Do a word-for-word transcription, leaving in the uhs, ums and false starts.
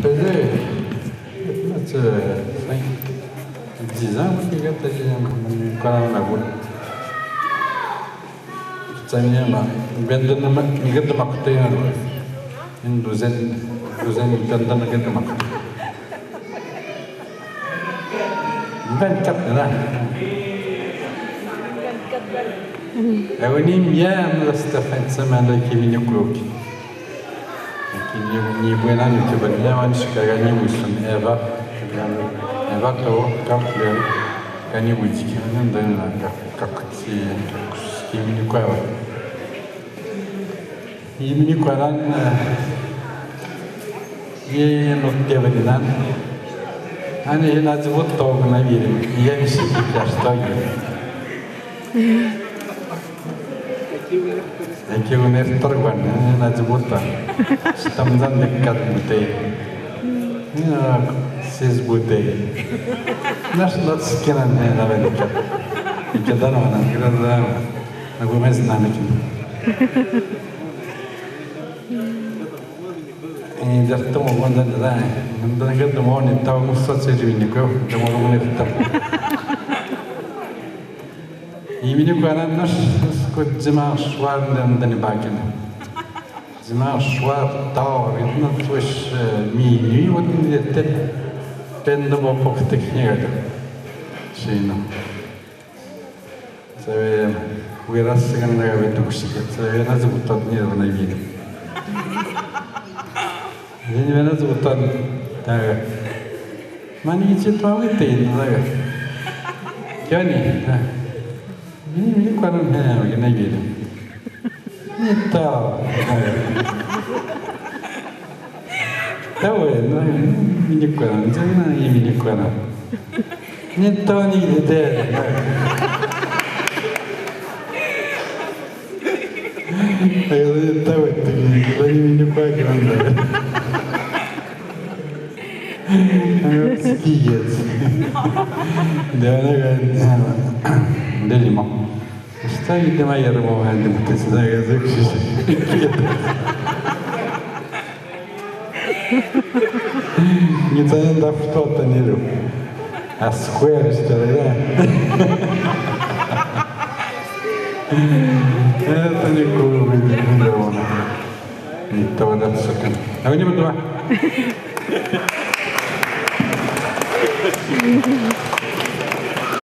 Dix ans, dix ans, dix ans, dix ans, dix ans. Tsania ma, bendon ma, ngedon ma kutei na. Ino dozen, dozen bendon ngedon ma kutei. Vingt-quatre na. Awen i mia, esta fin de semana ki mini kroki. Ki ni, ni buena ni ki buena, wan sika ga ni wisun Eva. Eva to, ka fleur. Ga ni witi ki, nen den na, ka, ka kuti, ka kuti ki mini kwa. I mini kwa ran, eh, i no teberinan. Ani hina zibuto na biri, i ya misi ki kasto. Eki uner torban, eh, na zibuto. Stamzan de kat butei. Ina, sis butei. Nas not skinan, eh, na ben kat. Ika dana wana, ika dana. Na gumez na mikin. Eh, zarto mo gonda da. Nda ngadon mo ni taw mo so se ri ni ko, da mo ni taw. I mini kwa ran nas, nas ko dimanche soir nda, nda ni bakin. Dimanche soir tard, ritna twes, eh, minuit, wat ni tet. Penda bo pok tek ni gada. Sino. Sabe, wira sigan na gabe tu kusike, sabe, na zibuto ni na bini. Ni na zibuto, taga. Mani ichi tu awe te, taga. Kiani, ha. Mini, mini kwa na, ha, na bini. Ni ta. Tawe, na, mini kwa, nze na, mini kwa na. Ni ta ni de, na. Ayo, tawe, te, ni, ni, mini kwa, kwa na. Ayo, skiget. De, na, na, de, lima. Esta ide mai era mo ande mutesi da gaza kusi. Ni ta enda futota nilo. A square esta ya. E ta ni kulu mi ni kulu ona. Ni ta wada tsokan. Awe ni mutwa.